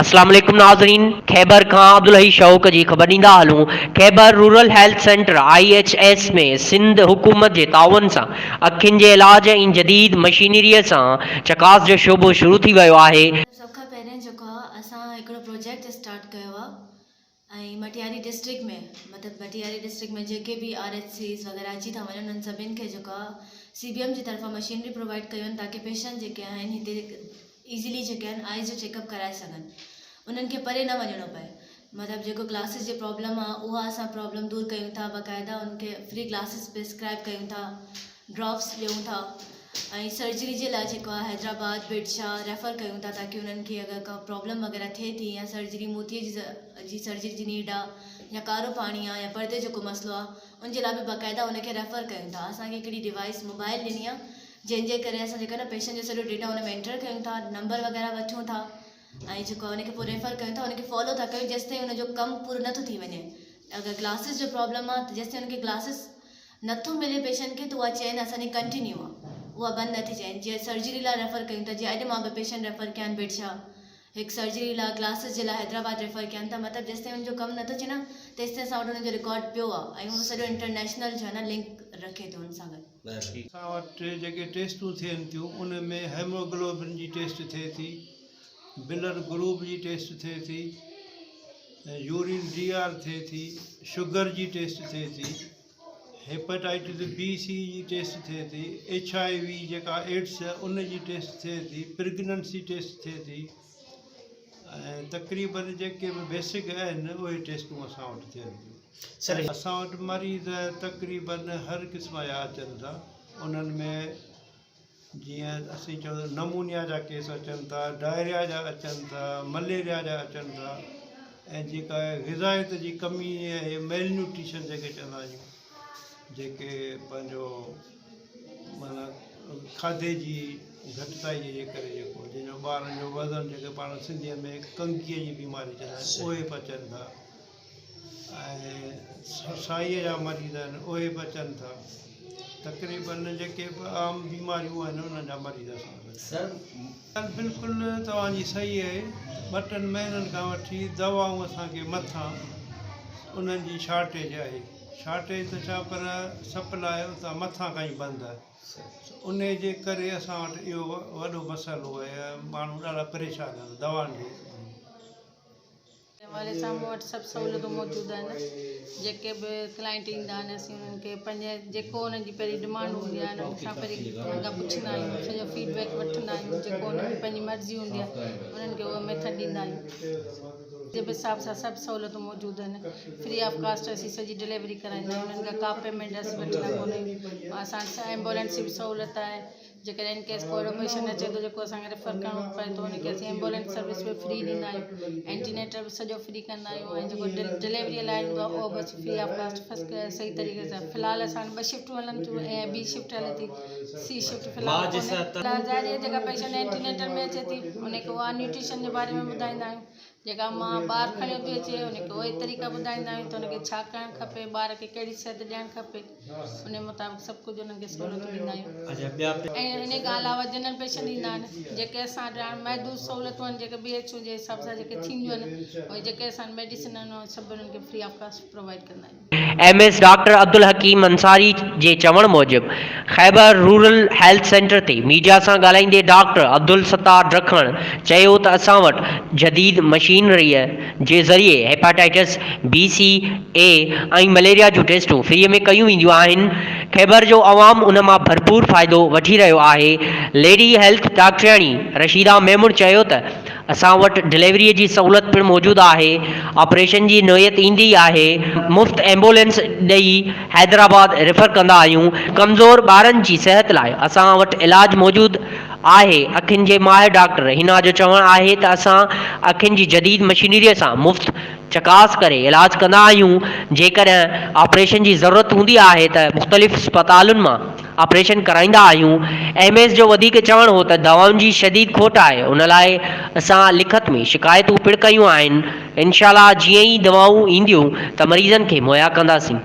اسلام عليڪم ناظرين خيبر کان عبدالحئي شوق جي خبر ڏيندا هلون Khyber rural health centre I H S ۾ Sindh حڪومت جي تعاون سان اکين جي علاج ۽ جديد مشينري سان چڪاس جو شعبو شروع ٿي ويو آهي. سڀ کان پهرين جيڪو آ اسان هڪڙو پروجيڪٽ اسٽارٽ ڪيو آ ۽ مٽياري ڊسٽرڪٽ ۾ مطلب مٽياري ڊسٽرڪٽ ۾ جيڪي به آر ايڇ سيز وغيره اچي ٿا وڃن انهن سڀني کي جيڪو آ سي بي ايم جي طرفان مشينري پرووائيڊ ڪيون آهن تاڪه پيشنٽ جيڪي آهن هتي ايزلي جيڪي آهن آئيز جو چيڪ اپ ڪرائي سگهن انهن کي پري نه وڃڻو پئي مطلب جيڪو گلاسز جي پرابلم آ اها اسان پرابلم دور ڪيون ٿا باقاعده ان کي فري گلاسز پرسڪرائب ڪيون ٿا ڊراپس ڏيون ٿا ۽ سرجري جي لاء جيڪو آ حيدرآباد ڀٽشاهه ريفر ڪيون ٿا تاڪي انهن کي اگر ڪا پرابلم وغيره ٿئي ٿي يا سرجري موتيي جي جي سرجري جي نيڊ آ يا ڪارو پاڻي آ يا پردي جو ڪو مسئلو آ ان جي لاء به باقاعده ان کي ريفر ڪيون ٿا اسان کي هڪڙي ڊوائس موبائل ڏني آ جنهن جي ڪري اسان جيڪا نه پيشنٽ جو سڄو ڊيٽا ان ۾ انٽر ڪيون ٿا نمبر وغيره وٺون ٿا ۽ جيڪو ان کي پوء ريفر ڪيون ٿا ان کي فالو ٿا ڪيون جيستائين ان جو ڪم پورو نٿو ٿي وڃي اگر گلاسز جو پرابلم آ ته جيستائين ان کي گلاسز نٿو ملي پيشنٽ کي ته اها چين اسان جي ڪنٽينيو آ اها بند نٿي چين جيئن سرجري لاء ريفر ڪيون ٿا جيئن اڄ مان به پيشنٽ ريفر ڪيا آهن ڀٽشاهه هڪ سرجري لاء گلاسز جي لاء حيدرآباد ريفر ڪيا آهن ته مطلب جيستائين ان جو ڪم نٿو ٿئي نه تيستائين اسان وٽ ان جو رڪارڊ پيو آ ۽ اهو سڄو انٽرنيشنل جو آهي نه لنڪ رکي ٿو ان سان گڏ. اسان وٽ جيڪي ٽيسٽون ٿين ٿيون ان ۾ هيموگلوبن جي ٽيسٽ ٿئي ٿي، بلڊ گروپ جي ٽيسٽ ٿئي ٿي، يورين ڊي آر ٿئي ٿي، شگر جي ٽيسٽ ٿئي ٿي، هيپاٽائٽس بي سي جي ٽيسٽ ٿئي ٿي، ايڇ I V جيڪا ايڊس ان جي ٽيسٽ ٿئي ٿي، پريگننسي ٽيسٽ ٿئي ٿي ۽ تقريبن جيڪي به بيسڪ آهن اهي ٽيسٽون اسان وٽ ٿين ٿيون. اسان وٽ مريض تقريبن هر قسم جا اچن ٿا انهن ۾ جيئن اسين چئون ته نمونيا جا ڪيس اچن ٿا ڊائريا جا اچن ٿا مليريا جا اچن ٿا ۽ جيڪا غذائيت جي ڪمي ۽ ميل نيوٽريشن جيڪي چوندا آهيون جيڪي پنهنجو معنيٰ کاڌي جي گهٽتائي جي ڪري جيڪو جنهن جو ٻارن جو وزن جيڪي پاڻ سنڌيء ۾ ڪنگيء جي بيماري چوندا آهن اهي به اچن ٿا ۽ سائيء جا مريض آهن اهي به اچن ٿا تقريبن جيڪي به عام بيماريون آهن انهن جا مريض اسان وٽ اچن ٿا. ڳالهه بلڪل توهان جي صحيح آهي ٻه ٽن مهينن کان وٺي دوائون اسان کي مٿان انهن جي شارٽيج آهي شارٽيج ته ڇا پر سپلاء اتان مٿان کان ئي بند آهي انهي جي ڪري اسان وٽ اهو وڏو مسئلو آهي ماڻهو ڏاڍا پريشان آهن دوائن جي. حوالي سان مون وٽ سڀ سهولتون موجود آهن جيڪي به ڪلائنٽ ايندا آهن اسين انهن کي پنهنجي جيڪو انهن جي پهرين ڊمانڊ هوندي آهي انهن کان پهرين انهن کان پڇندا آهيون سڄو فيڊ بيڪ وٺندا آهيون جيڪو انهن جي پنهنجي مرضي هوندي آهي انهن کي اهو ميٿڊ ڏيندا آهيون جي حساب سان سڀ سهولتون موجود آهن فري آف ڪاسٽ اسين سڄي ڊليوري ڪرائيندا آهيون انهن کان ڪا پيمينٽ اسين وٺندا ڪونه آهيون اسان وٽ ايمبولينس جي به سهولت آهي جيڪڏهن ان ڪيس ڪو اهڙو پيشنٽ اچي ٿو جيڪو اسان کي ريفر ڪرڻو پئي ٿو ان کي اسين ايمبولينس سروس به فري ڏيندا آهيون اينٽينيٽر به سڄو فري ڪندا آهيون ۽ جيڪو ڊليوري لاء ايندو آهي اهو به اسين فري آف ڪاسٽ فرسٽ صحيح طريقي سان في الحال اسان وٽ ٻه شفٽون هلن ٿيون اي بي شفٽ هلي ٿي سي شفٽ في الحال ڪونهي ظاهر آهي جيڪا پيشنٽ اينٽينيٽر ۾ اچي ٿي ان کي اها نيوٽريشن جي باري ۾ ٻڌائيندا آهيون جيڪا ماء ٻار کڻيو ٿي اچي ان کي اهي طريقا ٻڌائيندا آهيون ته ان کي ڇا ڪرڻ کپي ٻار کي ڪهڙي صحت ڏيڻ کپي ان مطابق سڀ ڪجهه انهن کي سهولتون ڏيندا آهيون ۽ ان کان علاوه جنرل پيشنٽ ايندا آهن جيڪي اسان وٽ هاڻي محدود سهولتون آهن جيڪي بي ايڇ او جي حساب سان جيڪي ٿينديون آهن اهي جيڪي اسان وٽ ميڊيسن آهن اهي سڀ انهن کي فري آف ڪاسٽ پرووائيڊ ڪندا آهيون. M S doctor Abdul Hakeem Ansari جي چوڻ موجب خيبر رورل هيلٿ سينٽر تي ميڊيا سان ڳالهائيندي ڊاڪٽر عبدالستار ڊکڻ چيو ته اسان وٽ جديد مشينريء جي ذريعي هيپاٽائٽس بي، سي، اي ۽ مليريا جون ٽيسٽون فري ۾ ڪيون وينديون آهن، خيبر جو عوام ان مان ڀرپور فائدو وٺي رهيو آهي، ليڊي هيلٿ ڊاڪٽرياڻي رشيده ميمڻ چيو ته اسان وٽ ڊليوريء جي سهولت پڻ موجود آهي، آپريشن جي نوعيت ايندي آهي، مفت ايمبولينس ڏئي حيدرآباد ريفر ڪندا آهيون، ڪمزور ٻارن جي صحت لاء اسان وٽ علاج موجود آهي، اکين جي ماهر ڊاڪٽر حنا جو چوڻ آهي ته اسان اکين جي جديد مشينريء سان مفت چڪاس ڪري علاج ڪندا آهيون، جيڪڏهن آپريشن جي ضرورت هوندي آهي ته مختلف اسپتالن مان آپريشن ڪرائيندا آهيون، ايم ايس جو وڌيڪ چوڻ هو ته دوائن جي شديد کوٽ آهي ان لاء اسان لکت ۾ شڪايتون پڻ ڪيون آهن، انشاء الله جيئن ئي دوائون اينديون ته مريضن کي مهيا ڪنداسين.